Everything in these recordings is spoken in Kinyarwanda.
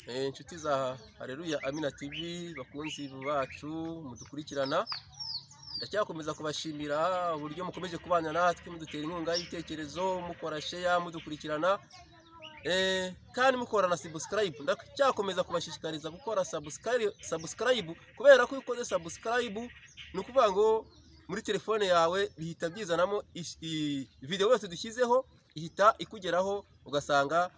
Inshuti za Haleluya Amina TV, bakunzi bacu mudukurikirana, ndacyakomeza kubashimira uburyo mukomeje kubana natwe, mudutera inkunga y'ibitekerezo, mukora share, mudukurikirana, kandi mukora na subscribe. Ndacyakomeza kubashishikariza gukora subscribe, kubera ko iyo ukoze subscribe, ni ukuvuga ngo muri telefone yawe bihita byizanamo video yose dushyizeho, ihita ikugeraho, ugasanga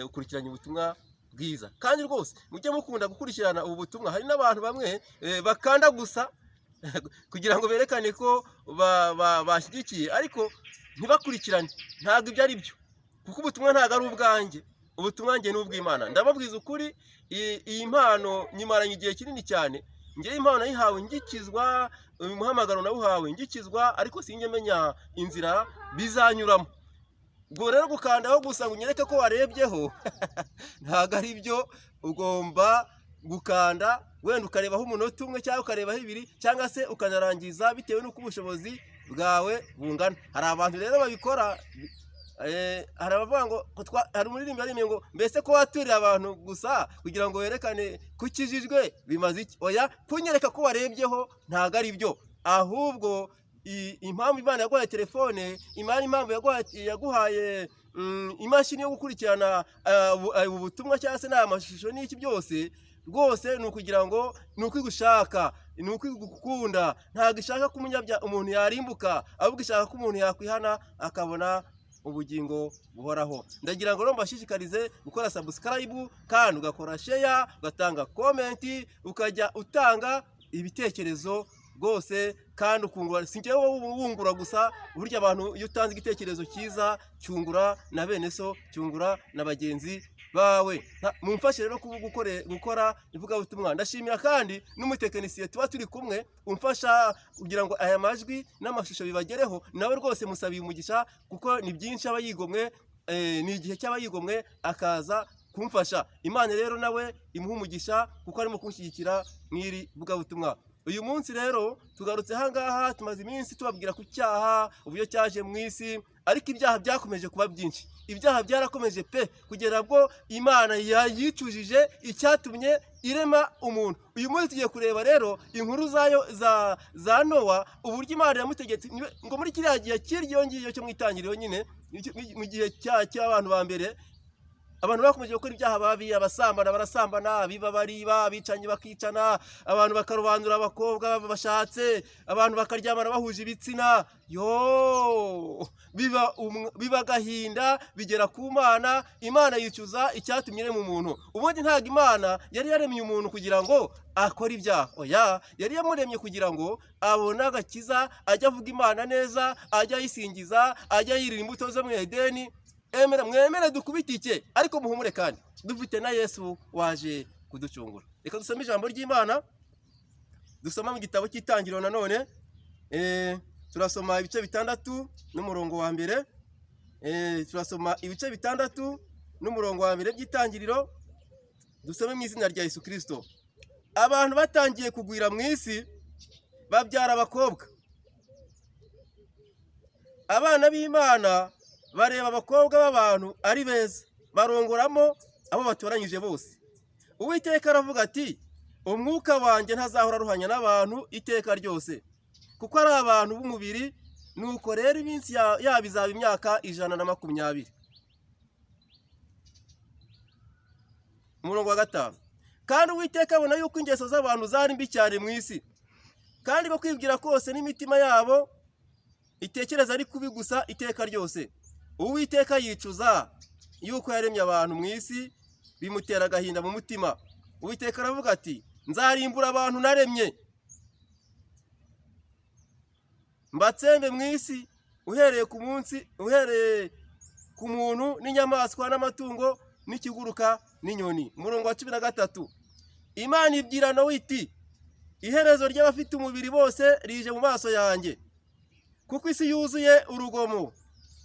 ukurikiranye ubutumwa bwiza. Kandi rwose mujye mukunda gukurikirana ubu butumwa. Hari n'abantu bamwe bakanda gusa kugira ngo berekane ko bashyigikiye, ariko ntibakurikirane. Ntabwo ibyo ari byo, kuko ubutumwa ntabwo ari ubwanjye, ubutumwa njye ni ubw'Imana. Ndababwiza ukuri, iyi mpano nyimaranye igihe kinini cyane. Ngewe impano nayihawe ngikizwa, uyu muhamagaro nawuhawe ngikizwa, ariko sinjye menya inzira bizanyuramo. Ubwo rero gukandaho gusa ngo unyereke ko warebyeho ntabwo ari byo. Ugomba gukanda wenda ukarebaho umunota umwe, cyangwa ukarebaho ibiri, cyangwa se ukanarangiza, bitewe n'uko ubushobozi bwawe bungana. Hari abantu rero babikora, hari abavuga ngo hari umuririmbyi waririmbye ngo: "Mbese ko waturira abantu gusa kugira ngo werekane ko ukijijwe bimaze iki?" Oya, kunyereka ko warebyeho ntabwo ari byo. Ahubwo impamvu Imana yaguhaye telefone, Imana impamvu yaguhaye imashini yo gukurikirana ubu butumwa cyangwa se n'aya mashusho n'iki byose, rwose ni ukugira ngo ni ukwigushaka, ni ukwigukunda. Ntabwo ishaka ko umuntu yarimbuka, ahubwo ishaka ko umuntu yakwihana akabona ubugingo buhoraho. Ndagira ngo rero mbashishikarize gukora subscribe, kandi ugakora share, ugatanga comment, ukajya utanga ibitekerezo rwose, kandi ukungura. Si njyewe wungura gusa, burya abantu iyo utanze igitekerezo cyiza cyungura na bene so, cyungura na bagenzi bawe. Mumfashe rero kuba gukora ivugabutumwa. Ndashimira kandi n'umutekinisiye tuba turi kumwe umfasha kugira ngo aya majwi n'amashusho bibagereho. Nawe rwose musabiye umugisha, kuko ni byinshi aba yigomwe, ni igihe cy'aba yigomwe akaza kumfasha. Imana rero nawe imuha umugisha, kuko arimo kunshyigikira mw'iri vugabutumwa. Uyu munsi rero tugarutse ahangaha. Tumaze iminsi tubabwira ku cyaha, uburyo cyaje mu isi, ariko ibyaha byakomeje kuba byinshi. Ibyaha byarakomeje pe, kugera bwo Imana yayicujije icyatumye irema umuntu. Uyu munsi tugiye kureba rero inkuru zayo za Nowa, uburyo Imana yamutegetse ngo muri kiriya gihe cy'iryo ngiryo cyo mu itangiriro nyine, mu gihe cy'abantu ba mbere, abantu bakomeje gukora ibyaha babi, abasambana barasambana, abiba bariba, abicanyi bakicana, abantu bakarobanura abakobwa bashatse, abantu bakaryamana bahuje ibitsina. Yo biba agahinda, bigera ku Mana. Imana yicuza icyatumye irema umuntu. Ubundi ntabwo Imana yari yaremye umuntu kugira ngo akore ibyaha, oya, yari yamuremye kugira ngo abone agakiza, ajye avuga Imana neza, ajye ayisingiza, ajye yirira imbuto zo mu Edeni. Emera mwemere dukubitike, ariko muhumure, kandi dufite na Yesu waje kuducungura. Reka dusome ijambo ry'Imana. Dusoma mu gitabo cy'Itangiriro nanone, turasoma ibice 6 n'umurongo wa mbere. Turasoma ibice 6 n'umurongo wa mbere by'Itangiriro. Dusome mu izina rya Yesu Kirisito. Abantu batangiye kugwira mu isi, babyara abakobwa. Abana b'Imana bareba abakobwa b'abantu ari beza, barongoramo abo batoranyije bose. Uwiteka aravuga ati: "Umwuka wanjye ntazahora aruhanya n'abantu iteka ryose, kuko ari abantu b'umubiri. Nuko rero iminsi yabo izaba imyaka 120." Umurongo wa 5: Kandi Uwiteka abona yuko ingeso z'abantu zari mbi cyane mu isi, kandi ko kwibwira kose n'imitima yabo itekereza ari kubi gusa iteka ryose. Uwiteka yicuza yuko yaremye abantu mu isi, bimutera agahinda mu mutima. Uwiteka aravuga ati: "Nzarimbura abantu naremye, mbatsembe mu isi, uhereye ku munsi, uhereye ku muntu n'inyamaswa n'amatungo n'ikiguruka n'inyoni." Umurongo wa 13: Imana ibwira Nowa iti: "Iherezo ry'abafite umubiri bose rije mu maso yanjye, kuko isi yuzuye urugomo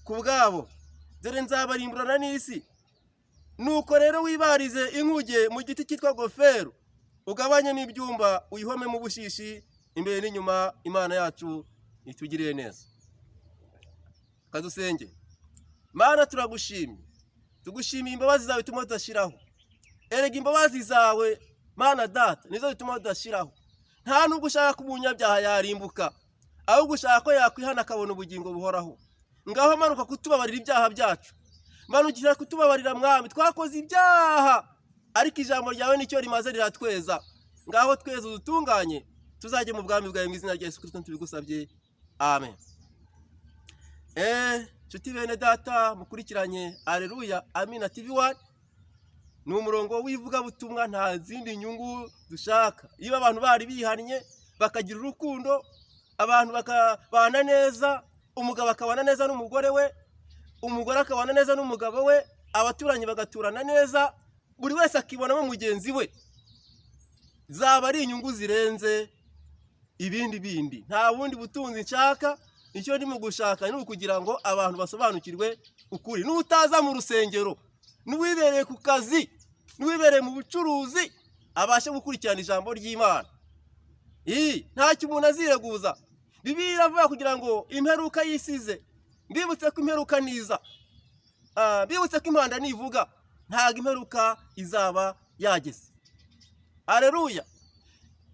ku bwabo. Dore nzabarimburana n'isi. Nuko rero wibarize inkuge mu giti cyitwa goferu, ugabanyemo ibyumba, uyihomemo ubushishi imbere n'inyuma." Imana yacu itugirire neza. Kadusenge. Mana, turagushimye, tugushimiye imbabazi zawe tuma tudashiraho. Erega imbabazi zawe, Mana Data, nizo zituma tudashiraho. Nta nubwo ushaka ko umunyabyaha yarimbuka, ahubwo ushaka ko yakwihana akabona ubugingo buhoraho. Ngaho manuka kutubabarira ibyaha byacu, manukira kutubabarira, Mwami. Twakoze ibyaha, ariko ijambo ryawe nicyo rimaze, riratweza. Ngaho tweze, udutunganye, tuzajye mu bwami bwawe. Mu izina rya Yesu Kristo tubigusabye, amen. Nshuti bene data mukurikiranye Aleluya Amina TV 1, ni umurongo w'ivugabutumwa, nta zindi nyungu dushaka. Iyo abantu bari bihannye, bakagira urukundo, abantu bakabana neza, umugabo akabana neza n'umugore we, umugore akabana neza n'umugabo we, abaturanyi bagaturana neza, buri wese akibonamo mugenzi we, zaba ari inyungu zirenze ibindi bindi. Nta bundi butunzi nshaka. Icyo ndimo gushaka ni ukugira ngo abantu basobanukirwe ukuri. N'utaza mu rusengero, n'uwibereye ku kazi, n'uwibereye mu bucuruzi, abashe gukurikirana ijambo ry'Imana. Iyi ntacyo umuntu azireguza. Bibiliya iravuga kugira ngo imperuka yisize. Mbibutse ko imperuka niza, mbibutse ko impanda nivuga, ntabwo imperuka izaba yageze. Aleluya!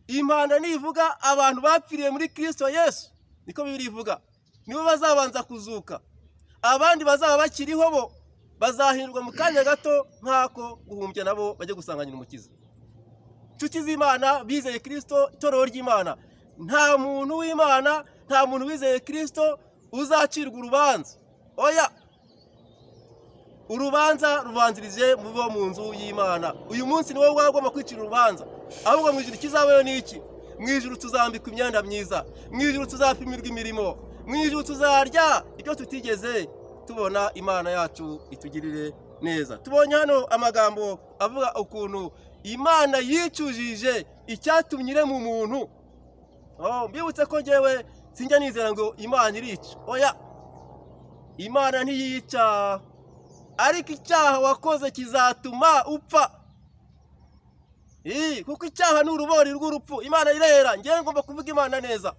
Impanda nivuga, abantu bapfiriye muri Kristo Yesu, niko Bibiliya ivuga, nibo bazabanza kuzuka. Abandi bazaba bakiriho bo bazahindurwa mu kanya gato nk'ako guhumbya, nabo bajye gusanganira Umukiza. Inshuti z'Imana bizeye Kristo, itorero ry'Imana, nta muntu w'Imana, nta muntu wizeye Kristo uzacirwa urubanza. Oya, urubanza rubanzirije mu bo mu nzu y'Imana. Uyu munsi ni wowe wagomba kwicira urubanza. Ahubwo mu ijuru ikizabayo ni iki? Mu ijuru tuzambikwa imyenda myiza, mu ijuru tuzapimirwa imirimo, mu ijuru tuzarya ibyo tutigeze tubona. Imana yacu itugirire neza. Tubonye hano amagambo avuga ukuntu Imana yicujije icyatumye irema umuntu. Oh, mbibutse ko ngewe sinjya nizera ngo Imana irica. Oya, Imana ntiyica, ariko icyaha wakoze kizatuma upfa. Kuko icyaha ni urubori rw'urupfu. Imana irera, ngewe ngomba kuvuga Imana neza.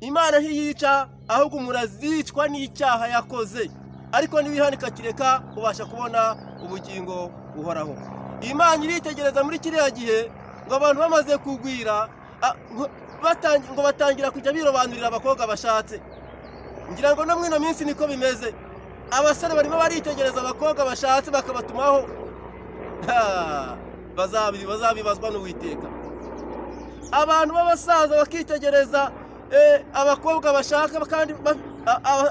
Imana ntiyica, ahubwo umuntu azicwa n'icyaha yakoze, ariko niwihanika kireka, ubasha kubona ubugingo buhoraho. Imana iritegereza muri kiriya gihe ngo abantu bamaze kugwira, ngo batangira kujya birobanurira abakobwa bashatse. Ngira ngo no muri ino minsi niko bimeze. Abasore barimo baritegereza abakobwa bashatse bakabatumaho. Ha, bazabibazwa n'Uwiteka. Abantu b'abasaza bakitegereza abakobwa bashaka, kandi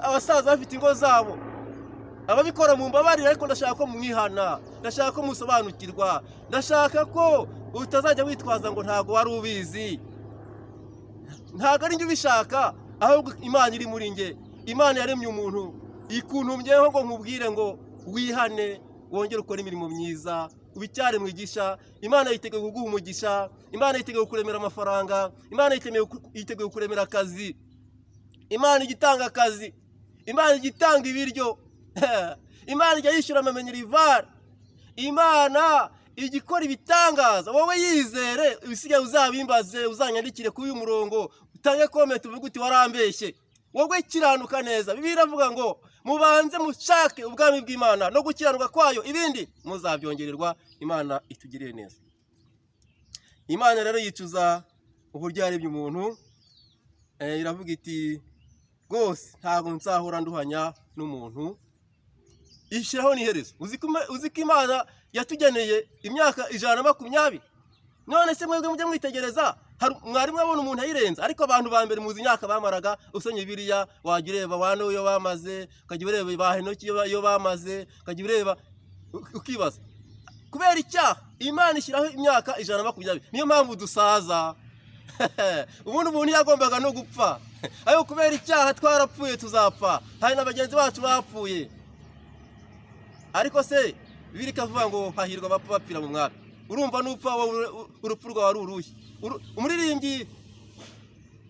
abasaza bafite ingo zabo. Ababikora mu mbabarire, ariko ndashaka ko mwihana, ndashaka ko musobanukirwa, ndashaka ko utazajya witwaza ngo ntabwo wari ubizi. Ntabwo ari njye ubishaka, ahubwo Imana iri muri njye. Imana yaremye umuntu ikuntumyeho ngo nkubwire ngo wihane, wongere ukore imirimo myiza, ubicyare mwigisha. Imana yiteguye kuguha umugisha, Imana yiteguye kukuremera amafaranga, Imana yiteguye kukuremera akazi. Imana ijya itanga akazi, Imana ijya itanga ibiryo, Imana ijya yishyura amaminerivare, Imana ijya ikora ibitangaza. Wowe yizere, ibisigaye uzabimbaze, uzanyandikire kuri uyu murongo, utange comment, uvuge uti warambeshye. Wowe kiranuka neza. Bibiliya iravuga ngo mubanze mushake ubwami bw'Imana no gukiranuka kwayo, ibindi muzabyongererwa. Imana itugirire neza. Imana rero yicuza uburyo yarebye umuntu. Iravuga iti rwose ntabwo nzahora nduhanya n'umuntu. Ishyiraho n'iherezo. Uzi ko Imana yatugeneye imyaka 120? None se mwebwe mujye mwitegereza, mwari mwabona umuntu ayirenza? Ariko abantu ba mbere muzi imyaka bamaraga? Usomye Bibiliya wajya ureba ba Nowa iyo bamaze, ukajya ureba ba Henoki iyo bamaze, ukajya ureba ukibaza. Kubera icyaha, Imana ishyiraho imyaka 120. Niyo mpamvu dusaza. Ubundi umuntu yagombaga no gupfa, ariko kubera icyaha twarapfuye, tuzapfa. Hari na bagenzi bacu bapfuye. Ariko se Bibiliya ikavuga ngo hahirwa abapfa bapfira mu Mwami. Urumva nupfa wowe, urupfu rwawe ari uruhe? Umuririmbyi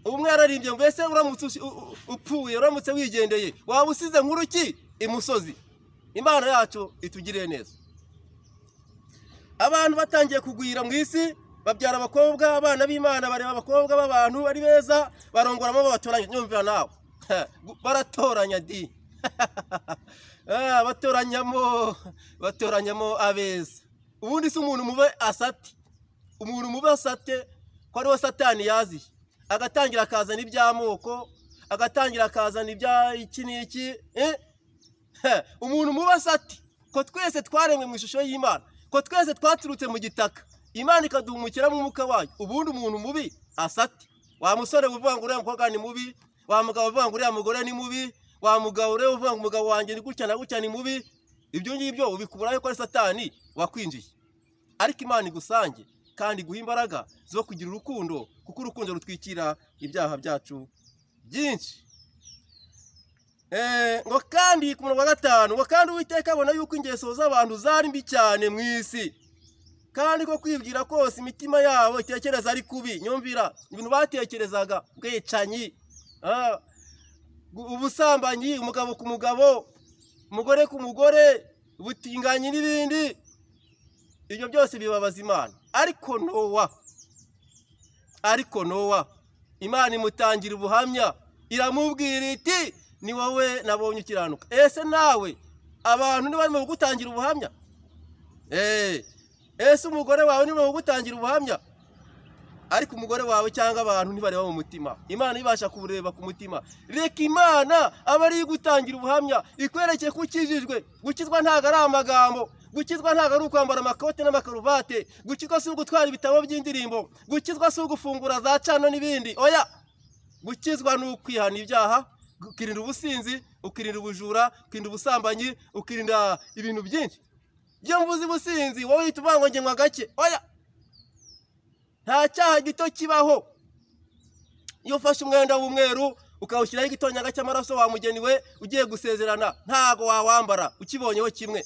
umwe yararimbye, mbese uramutse upfuye, uramutse wigendeye, waba usize nkuru ki imusozi? Imana yacu itugirire neza. Abantu batangiye kugwira mu isi, babyara abakobwa. Abana b'Imana bareba abakobwa b'abantu ari beza, barongoramo, babatoranya. Nyumvira nawe, baratoranya di. Batoranyamo abeza. Ubundi se umuntu mube asate, umuntu mube asate ko ariwe Satani yaziye, agatangira akazana iby'amoko, agatangira akazana ibya iki n'iki, Umuntu mubi asate ko twese twaremwe mu ishusho y'Imana, ko twese twaturutse mu gitaka, Imana ikaduhumukiramo umwuka wayo. Ubundi umuntu mubi asate. Wa musore uvuga ngo uriya mukobwa ni mubi, wa mugabo uvuga ngo uriya mugore ni mubi, wa mugabo uriya uvuga ngo umugabo wanjye ni gutya na gutya ni mubi, ibyo ngibyo ubikuraho ko ari Satani wakwinjiye. Ariko Imana igusange kandi iguha imbaraga zo kugira urukundo, kuko urukundo rutwikira ibyaha byacu byinshi. Ngo kandi ku murongo wa 5, ngo kandi Uwiteka abona yuko ingeso z'abantu zari mbi cyane mu isi, kandi ko kwibwira kose imitima yabo itekereza ari kubi. Nyumvira ibintu batekerezaga, ubwicanyi, ubusambanyi, umugabo ku mugabo, umugore ku mugore, ubutinganyi n'ibindi. Ibyo byose bibabaza Imana. Ariko Nowa Imana imutangira ubuhamya, iramubwira iti ni wowe nabonye ukiranuka. Ese nawe abantu nibarimo kugutangira ubuhamya? Ese umugore wawe nibarimo kugutangira ubuhamya? Ariko umugore wawe cyangwa abantu ntibareba mu mutima, Imana ibasha kubureba ku mutima. Reka Imana abe ariyo igutangira ubuhamya, ikwereke ko ukijijwe. Gukizwa ntabwo ari amagambo, gukizwa ntabwo ari ukwambara amakote n'amakaruvate, gukizwa si ugutwara ibitabo by'indirimbo, gukizwa si ugufungura za cano n'ibindi. Oya, gukizwa ni ukwihana ibyaha, ukirinda ubusinzi, ukirinda ubujura, ukirinda ubusambanyi, ukirinda ibintu byinshi. Iyo mvuze ubusinzi wowe uhita uvuga ngo ngenywa gake. Oya, nta cyaha gito kibaho. Iyo ufashe umwenda w'umweru ukawushyiraho igitonyanga cy'amaraso wa mugeni we ugiye gusezerana, ntago wawambara ukibonyeho kimwe.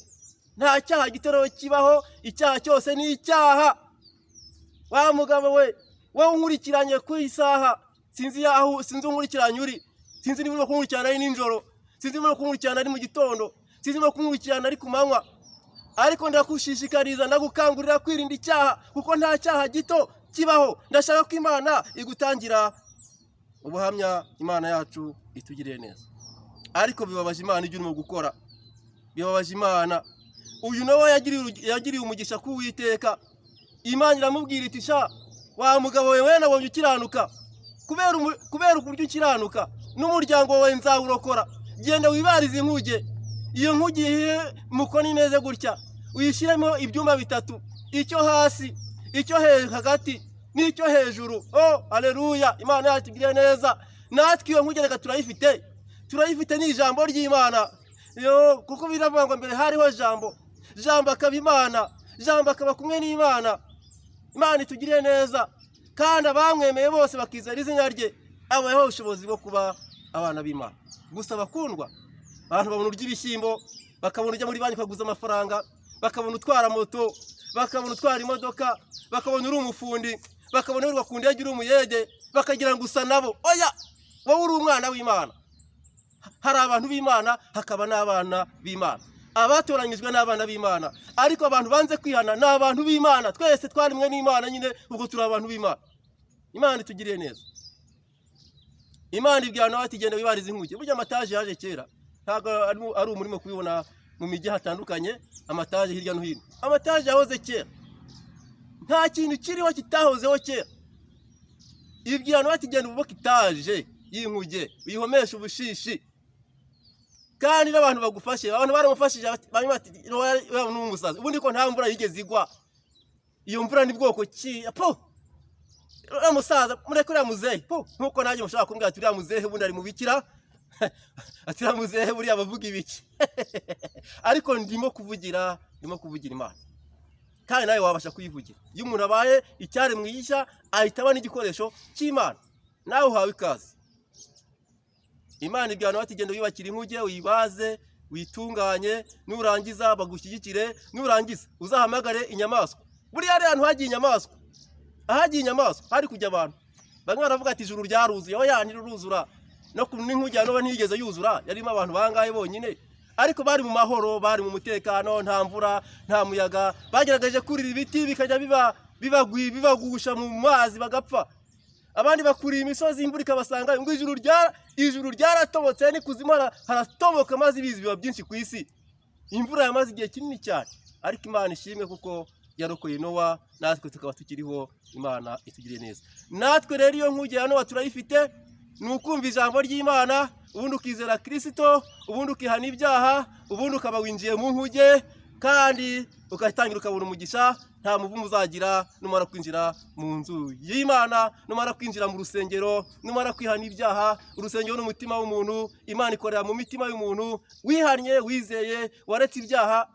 Nta cyaha gito rero kibaho, icyaha cyose ni icyaha. Wa mugabo we, wowe unkurikiranye ku isaha, sinzi yaho, sinzi unkurikiranye uri, sinzi niba urimo kunkurikirana ari nijoro, sinzi niba urimo kunkurikirana ari mu gitondo, sinzi niba urimo kunkurikirana ari ku manywa, ariko ndagushishikariza, ndagukangurira kwirinda icyaha, kuko nta cyaha gito kibaho. Ndashaka ko Imana igutangira ubuhamya, Imana yacu itugiriye neza. Ariko bibabaje Imana ibyo urimo gukora, bibabaje Imana. Uyu nawe yagiriye umugisha ku Uwiteka. Imana iramubwira iti sha wa mugabo we, nabonye ukiranuka, kubera uburyo ukiranuka n'umuryango wawe nzawurokora. Genda wibarize inkuge, iyo nkuge ihe mukono imeze gutya, uyishyiremo ibyumba bitatu, icyo hasi, icyo hagati n'icyo hejuru. Oh haleluya, Imana yacu itugiriye neza. Natwe iyo nkuge reka turayifite, turayifite, ni ijambo ry'Imana. Yo, kuko biravuga ngo mbere hariho jambo, jambo akaba Imana, jambo akaba kumwe n'Imana. Imana itugiriye neza, kandi abamwemeye bose bakizera izina rye, abayeho ubushobozi bwo kuba abana b'Imana. Gusa bakundwa, abantu babona urya ibishyimbo, bakabona ujya muri banki ukaguza amafaranga, bakabona utwara moto, bakabona utwara imodoka, bakabona uri umufundi, bakabona uri ku ndege uri umuyede, bakagira ngo usa nabo. Oya, wowe uri umwana w'Imana. Hari abantu b'Imana, hakaba n'abana b'Imana. Abatoranyijwe n'abana b'Imana, ariko abantu banze kwihana ni abantu b'Imana. Twese twarimwe n'Imana nyine, ubwo turi abantu b'Imana. Imana itugiriye neza. Imana ibwira nawe ati genda wibarize inkuge. Burya amataje yaje kera, ntabwo ari umurimo kubibona mu mijyi hatandukanye, amataje hirya no hino. Amataje yahoze kera, nta kintu kiriho kitahozeho kera. Ibwira nawe ati genda ububake itaje y'inkuge, uyihomeshe ubushishi, kandi n'abantu bagufashe. Abantu baramufashije, bamwe bati uriya ni umusazi, ubundi ko nta mvura yigeze igwa, iyo mvura ni bwoko ki? Po uriya musaza, mureke uriya muzehe. Po nkuko nanjye mushobora kumbwira ati uriya muzehe ubundi ari mu bikira, ati uriya muzehe buriya bavuga ibiki? Ariko ndimo kuvugira Imana, kandi nawe wabasha kuyivugira. Iyo umuntu abaye icyaremwe gishya, ahita aba n'igikoresho cy'Imana. Nawe uhawe ikaze. Imana ibwira nawe ati genda wiyubakire inkuge, uyibaze, uyitunganye, nurangiza bagushyigikire, nurangiza uzahamagare inyamaswa. Buriya hari ahantu hagiye inyamaswa, ahagiye inyamaswa hari kujya abantu. Bamwe baravuga ati ijuru ryaruzuye. Oya, ntiruruzura. No ku n'inkuge ya Nowa ntiyigeze yuzura, yarimo abantu bangahe bonyine, ariko bari mu mahoro, bari mu mutekano, nta mvura, nta muyaga. Bagerageje kurira ibiti bikajya bibagusha mu mazi bagapfa. Abandi bakuriye imisozi imvura ikabasanga. Ngo ijuru ryaratobotse, n'ikuzimu haratoboka, maze ibizi biba byinshi ku isi. Imvura yamaze igihe kinini cyane, ariko Imana ishimwe kuko Yarokoye Nowa, natwe tukaba tukiriho. Imana itugiriye neza. Natwe rero iyo nkuge ya Nowa turayifite. Ni ukumva ijambo ry'Imana, ubundi ukizera Kirisito, ubundi ukihana ibyaha, ubundi ukaba winjiye mu nkuge, kandi ugatangira ukabona umugisha. Nta muvumo uzagira numara kwinjira mu nzu y'Imana, numara kwinjira mu rusengero, numara kwihana ibyaha. Urusengero ni umutima w'umuntu. Imana ikorera mu mitima y'umuntu wihannye, wizeye, waretse ibyaha.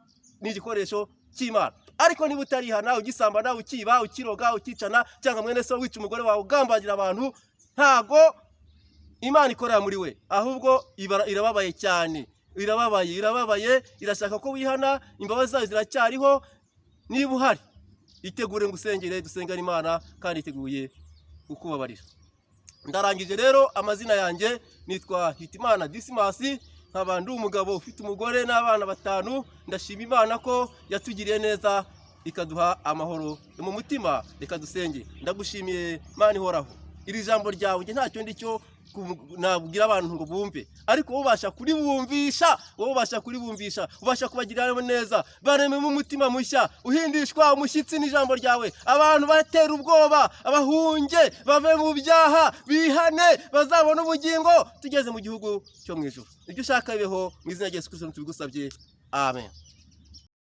Ni igikoresho cy'Imana. Ariko niba utarihana, ugisambana, ukiba, ukiroga, ukicana, cyangwa mwene so, wica umugore wawe, ugambanira abantu, ntago Imana ikorera muri we. Ahubwo irababaye cyane, irababaye, irababaye, irashaka ko wihana. Imbabazi zayo ziracyariho. Niba uhari, itegure ngo usengere, dusengane Imana, kandi iteguye kukubabarira. Ndarangije rero. Amazina yanjye nitwa Hitimana Disimasi, nkaba ndi umugabo ufite umugore n'abana batanu. Ndashima Imana ko yatugiriye neza, ikaduha amahoro mu mutima. Reka dusenge. Ndagushimiye, Mana ihoraho. Iri jambo ryawe, njye ntacyo ndi cyo nabwira abantu ngo bumve, ariko wowe ubasha kuribumvisha, wowe ubasha kuribumvisha, ubasha kubagirira neza. Barememo umutima mushya uhindishwa umushyitsi n'ijambo ryawe. Abantu batera ubwoba, abahunge bave mu byaha, bihane, bazabone ubugingo tugeze mu gihugu cyo mu ijuru. Ibyo ushaka bibeho mu izina rya Yesu Kristo tubigusabye, amen.